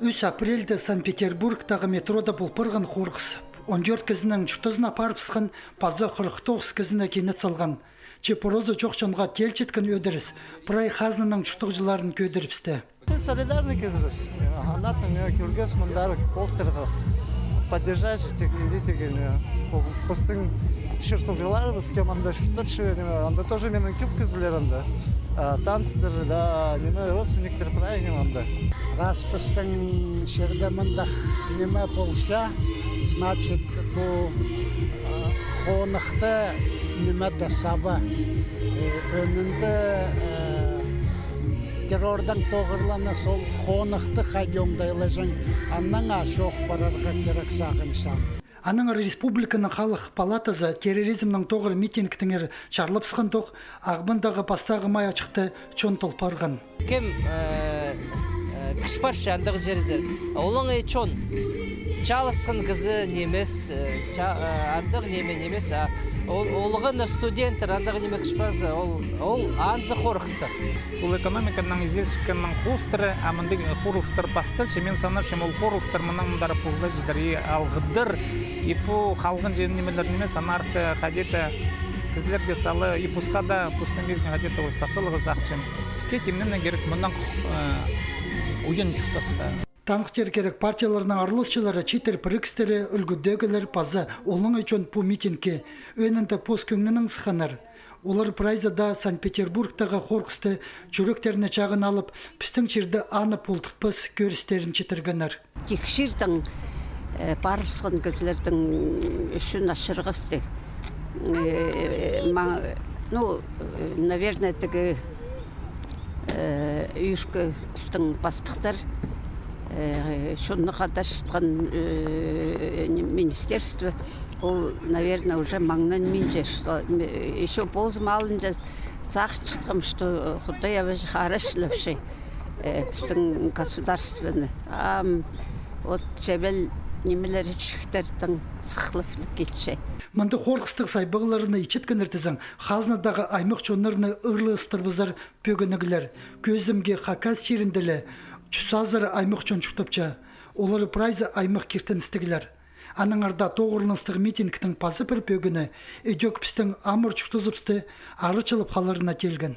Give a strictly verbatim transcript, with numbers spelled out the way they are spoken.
Ӱс апрельде Санкт-Петербургтағы метрода пол парған хорғыс. Он тӧрт кізінің чуртазына апарыбысхан, паза хырых тоғыс кізіні кинет салған. Че порозы чох чонға тилчеткен ӧдіріс прай хазнаның чуртағҷыларын кӧдірібісті. Піс солидарный кізібіс. Аннаңар тың, э, кӧргебіс мындағ полыстарға. Поддержать тик, иди тик, э, пу пістің чир-суғҷыларыбыс, кем анда чуртапча, ниме, анда тоже минің кӧп кізілер анда. А, таныстар, да, ниме, родственниктер, прай ниме анда. Рас, пістің чирде мындағ ниме полча, значит, пу, а, хоныхты ниме дее саба. Э, ӧӧнінде, э, террордаң тоғырланыс ол хоныхты хайди оңдайлаҷаң, аннаң чоох парарға кирек сағынчам. Аннаңар республиканың Халых палатазы терроризмнең тоғыр митингтеңер чарлабысхандох, Ағбандағы пастағы майаачыхта чон тол парған. Кем, э, э, кірче парча андағ чирзер. Олаңай чон. Чааласхан кізі нимес, э, ча-, э, андағ ниме нимес, а ол, олғаннар студенттер андағ ниме кірче парза, ол, ол анзы хорғыстығ. Ол экономиканың изелчеткеннің хоостыра, а мындағ хорғыстар пасталча, мин санапчам, ол хорғыстар мыннаң мындар полҷаңнар и алғыдар, и пу халған чирін нимелер нимес, аннаңар хайди-да кізілерге сала, и пусха даа, пустың безіне хайди-да ол сасылығ сағынчам. Піске тимненерге кирек мыннаң, э, уйан чуртасха. Таныхтирға кирек, партияларның араласчылары, чииттер пірігістері, ӱлгӱдегілер паза олаңай чон пу митингке ӧӧнінде пос кӧңнінең сыхханнар. Олар прайзы даа Санкт-Петербургтағы хорғысты чӱректеріне чағын алып, пістің чирде аны полдыртпас кӧрістерін читіргеннер. Тик чирдең, э, парыбысхан кізілернің ӱчӱн ачырғастығ. Э, ма-, ну, э, наверное, тігі, э, ӱркі пістің пастыхтар, э, чонны хадарчатхан, э, министерство, ол, наверное, уже маңнанминча, что, э, ещё позым алынҷа сағынчатхам, что Худай абаҷах арачылапча, э, пістің государствоны. Ам от чебел нимелер, чииттернең сыхлап килче. Мындағ хорғыстығ сайбағларны итчеткеннер тізең, хазнадағы аймах чоннарны ырластырыбызар пӧгіннеглер. Кӧзідімге, Хакас чирінде ле чӱс азыра аймах чон чуртапча. Олар прайзы аймах киртіністіглер. Аннаңар даа тоғырланыстығ митингтің паза пір пӧгіні ідӧк пістің амыр чуртазыбысты арачылап халарына теелген.